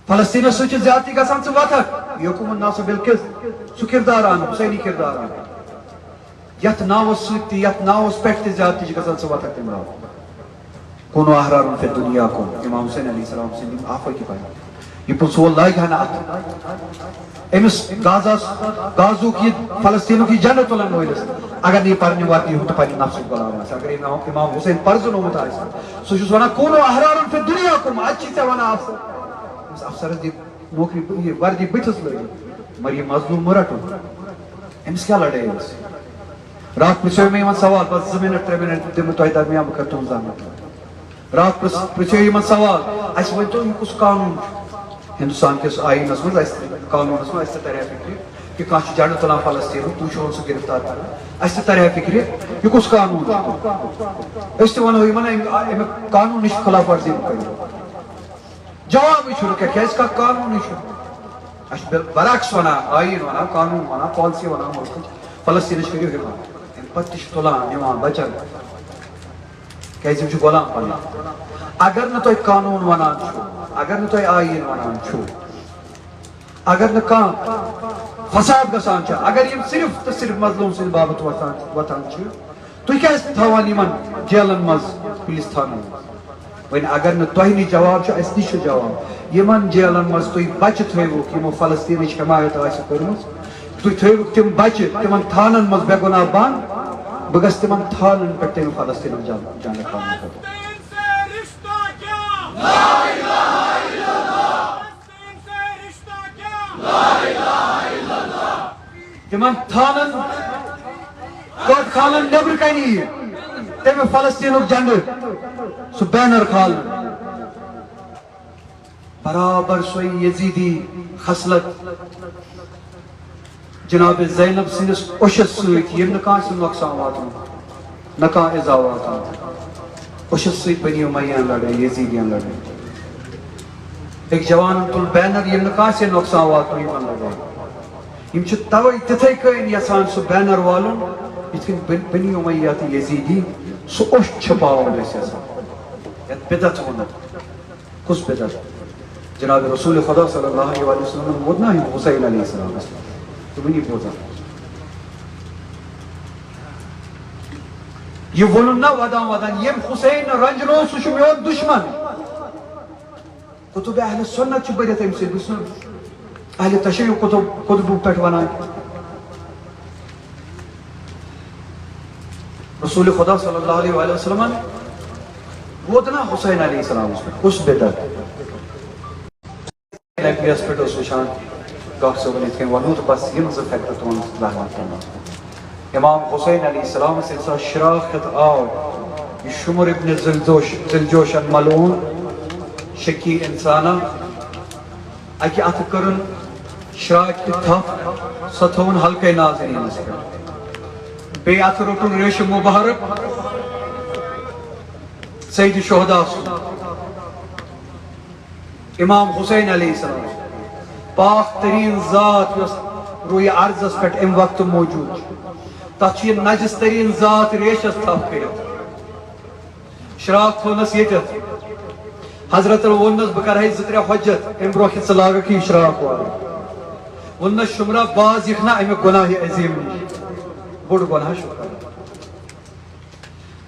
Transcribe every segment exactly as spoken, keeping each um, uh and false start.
فلسطینس سۭتۍ چھِ زیادتی گژھان، ژٕ وۄتھکھ، یقوم الناس بالقسط، سُہ کردار اَن، حسینی کردار اَن۔ یتھ ناوس سۭتۍ تہِ، یتھ ناوس پٮ۪ٹھ تہِ زیادتی چھِ گژھان، ژٕ وۄتھکھ تمہِ راوٕ۔ کونوا احرارا فی دنیاکم، امام حسین علیہ السلام سٕنٛدۍ یِم آفٲقی بیان۔ یہِ پوٚز ہول لاگہِ ہا نہٕ اتھ۔ أمِس غازس، غازُک یہِ فلسطینُک یہِ جنڈٕ تُلن وٲلِس، اگر نہٕ یہِ پننہِ وردی ہُنٛد تہٕ پننہِ نفسُک غلام آسہِ، اگر یہِ امام، امام حسین پرزٕنومُت آسہِ، سُہ چھُس ونان، کونوا احرارا فی دنیاکم، اتہِ چھِ ژےٚ ونان افسر۔ أمِس افسرس دِ نوکری، یہِ وردی بٕتھِس لٲگِتھ، مگر یہِ مظلوم مہٕ رٹُن۔ أمِس کیٛاہ لڑٲے ٲس؟ راتھ پرژھیو مےٚ یِمن سوال، بس زٕ منٹ، ترٛےٚ منٹ دِمہٕ تۄہہِ درمیان، بہٕ کرٕ تُہنٛد زحمت۔ راتھ پرژھ-، پرژھیو یِمن سوال، اسہِ ؤنۍ تو، یہِ کُس قانون چھُ ہندوستان کِس آئینس منٛز، اسہِ قانونس منٛز، اسہِ تہِ ترِ ہا فکرِ کہِ کانٛہہ چھُ جنڈٕ تُلان فلسطینُک، تُہۍ چھِو سُہ گرفتار کران، اسہِ تہِ ترِ ہا فکرِ، یہِ کُس قانون چھُ؟ أسۍ تہِ ونو یِمن، امہِ، امیُک قانونٕچ خلاف ورزی مہٕ کٔرِو۔ جوابٕے چھُنہٕ کینٛہہ، کیٛازِ کانٛہہ قانونٕے چھُنہٕ۔ اَسہِ چھُ بِل-، برعکس وَنان، آیٖن وَنان، قانوٗن وَنان، پالیسی وَنان مُلکٕچ، فلسطیٖنٕچ کٔرِو حِمایت۔ اَمہِ پَتہٕ تہِ چھِ تُلان، نِوان، بَچَن۔ کیٛازِ یِم چھِ غلام بَنان۔ اگر نہٕ تۄہہِ قانوٗن وَنان چھُ، اگر نہٕ تۄہہِ آیٖن وَنان چھُ، اگر نہٕ کانٛہہ فساد گژھان چھُ، اگر یِم صرف تہٕ صرف مظلوٗم سٕنٛدِ باپَتھ وۄتھان، وۄتھان چھِ، تُہۍ کیٛازِ تھاوان یِمن جیلن منٛز، پُلیٖس تھانن منٛز؟ وۄنۍ اگر نہٕ تۄہہِ نِش جواب چھُ، اَسہِ نِش چھُ جواب۔ یِمن جیلن منٛز تُہۍ بچہٕ تھٲوِکھ، یِمو فلسطیٖنٕچ حمایت آسہِ کٔرمٕژ، تُہۍ تھٲوِکھ تِم بچہٕ تِمن تھانن منٛز بے گۄناہ بنٛد، بہٕ گژھٕ تِمن تھانن پٮ۪ٹھ تَمہِ فلسطیٖنُک جنڈٕ، جنڈٕ کھالنہٕ خٲطرٕ۔ تِمن تھانن، قٲد خانن نیبرٕ کنہِ یِیہِ تمہِ فلسطینُک جنڈٕ، سُہ بینر کھالنہٕ۔ برابر سۄے یزیدی خصلت جناب زینب سٕنٛدِس اوشس سۭتۍ، ییٚمۍ نہٕ کٲنٛسہِ نۄقصان واتنوو، نہ کانٛہہ اِزا واتنوو۔ اوشس سۭتۍ بنی امیہ لڑٲے، یزیدین لڑٲے۔ أکۍ جوانن تُل بینر، ییٚمۍ نہٕ کٲنٛسہِ نۄقصان واتنوو یِمن لڑٲے۔ یِم چھِ توے تِتھے کٔنۍ یژھان سُہ بینر والُن، یِتھ کٔنۍ بن-، بنی امیہ تہٕ یزیدی سُہ اوٚش چھپاوُن ٲسۍ یژھان۔ یتھ بدعت ووٚنُکھ۔ کُس بدعت؟ جناب رسول خدا صلی اللہ علیہ وسلم ووٚن نا حسین علیہ السلامس۔ تہٕ وٕنی بوزان۔ یہِ ووٚنُن نا ودان ودان، ییٚمۍ حسین رنجنوو، سُہ چھُ میون دُشمن۔ کتب اہل سنت چھُ بٔرِتھ أمۍ سۭتۍ، بہٕ چھُس نہٕ اہل تشیع کتب، کتبو پٮ۪ٹھ ونان۔ رسول خدا صلی اللہ علیہ وآلہ وسلمن ووت نا حسین علیہ السلامس پٮ۪ٹھ، کُس بدعت؟ لیکن یس پٮ۪ٹھ اوس وٕچھان، ڈاکٹر صٲبن یِتھ کٔنۍ ووٚنمُت، بس یِم زٕ فیکٹر تُہُنٛد زحمت تُلنس۔ امام حسین علیہ السلام ییٚلہِ سا شراکھ ہٮ۪تھ آو، یہِ شمر ابن ذلجوش، ذلجوشن ملعون، شکی انسانا، اکہِ اتھٕ کٔرٕن شراکہِ تھپھ، سۄ تھٲوٕن حلقے نازنینس پٮ۪ٹھ، بیٚیہِ اتھٕ روٚٹُن ریشہِ مبارک سید شہدا سُنٛد۔ امام حسین علیہ السلام، پاک ترین ذات یۄس روی عرضس پٮ۪ٹھ امہِ وقتہٕ موجود چھِ، تتھ چھُ یہِ نجس ترین ذات ریشس تھپھ کٔرِتھ۔ شراکھ تھوونس ییٚتٮ۪تھ۔ حضرتن ووٚننس، بہٕ کرٕ ہے زٕ ترٛےٚ حجت امہِ برونٛہہ کہِ ژٕ لاگکھ یہِ شراکھ والُن۔ ووٚننس، شمرا، باز یِکھ نا امہِ گۄناہہِ عظیم نِش؟ بوٚڑ گۄناہ چھُ کران۔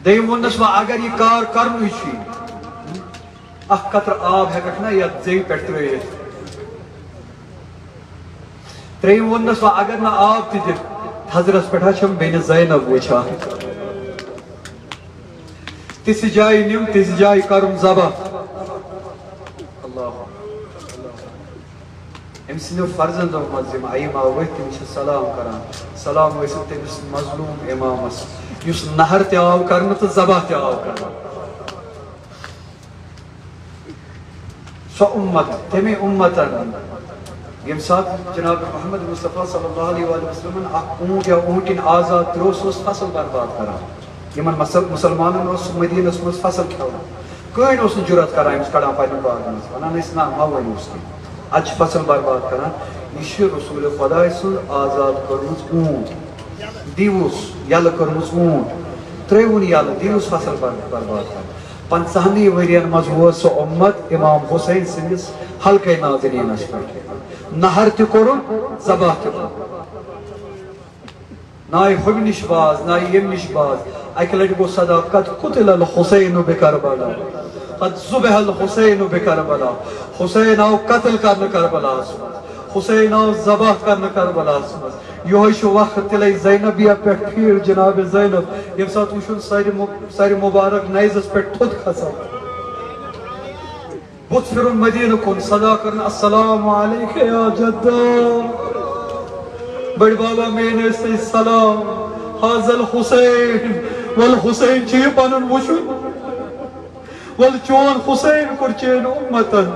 دوٚیِم ووٚننس، وۄنۍ اگر یہِ کار کرنُے چھُے، اکھ قطرٕ آب ہٮ۪ککھ نا یتھ زیوِ پٮ۪ٹھ ترٲوِتھ؟ ترٛیٚیِم ووٚننس، وۄنۍ اگر نہٕ آب تہِ دِکھ، تھزرس پٮ۪ٹھ ہا چھَم بیٚنہِ زینب وٕچھان۔ تِژھِ جایہِ نِم، تِژھِ جایہِ کرُن ذبح۔ اللہ۔ أمۍ سٕنٛدیو فرزندو منٛز یِم ائمہ ؤتھۍ، تِم چھِ سلام کران۔ سلام ٲسِن تٔمِس مظلوم امامس، یُس نحر تہِ آو کرنہٕ تہٕ ذبح تہِ آو کرنہٕ۔ سۄ اُمت، تَمے اُمتن، ییٚمہِ ساتہٕ جناب محمد مصطفیٰ صلی اللہ علیہ وآلہ وسلمن اکھ اوٗنٹ یا اوٗنٹِنۍ آزاد ترٛوو، سُہ اوس فصل برباد کران۔ یِمن مسل-، مسلمانن اوس مدینس منٛز فصل کھٮ۪وان۔ کٕہٕنۍ اوس نہٕ جُرت کران أمِس کڑان پننہِ باغہٕ منٛز، ونان ٲسۍ، "نہ، مہ ؤنِو اس کینٛہہ، اتہِ چھِ فصل برباد کران۔" یہِ چھِ رسول خدایہِ سٕنٛز آزاد کٔرمٕژ اوٗنٹ۔ دیٖوُس یَلہٕ کٔرمٕژ اوٗنٹ، ترٛٲوُن یَلہٕ، دیٖوُس فصل بر-، برباد کرنہٕ۔ پنٛژاہنٕے ؤرین منٛز ووت سُہ اُمت امام حسین سٕنٛدِس حلقے نازنینس پٮ۪ٹھ۔ نہر تہِ کوٚرُن، ذبح تہِ کوٚرُن۔ نہ آیہِ ہُمہِ نِش باز، نہ آیہِ ییٚمہِ نِش باز۔ اَکہِ لَٹہِ گوٚو صدا، قد قتل الحسین بکربلا، قد ذبح الحسین بکربلا۔ حسین آو قتل کرنہٕ کربلاہس منٛز، حسین آو ذبح کرنہٕ کربلاہس منٛز۔ یِہوٚے چھُ وقت تِلے زینبیہ پٮ۪ٹھ پھیٖر جناب زینب، ییٚمہِ ساتہٕ وٕچھُن سرِ مُ-، سرِ مُبارک نیزس پٮ۪ٹھ تھوٚد کھسان۔ بُتھ پھِرُن مدینہٕ کُن، صدا کرُن، السلام علیک یا جدہ۔ بٔڑۍ بابا میٲنۍ ٲسۍ تۄہہِ سلام۔ حاضل حسین، ول حسین چھُ یہِ پنُن وٕچھُن۔ ول چون حسین کوٚر چٲنۍ اُمتن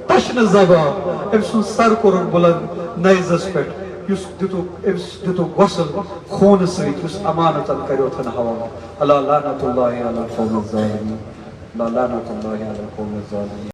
تشنہٕ زبا۔ أمۍ سُنٛد سر کوٚرُن بُلند نیزس پٮ۪ٹھ، یُس دِتُکھ، أمِس دِتُکھ غسل خوٗنہٕ سۭتۍ، یُس امانتن کریوتھن حوالہٕ۔ الا لعنت اللہ علی القوم الظالمین۔ الا لعنت اللہ علی القوم الظالمین۔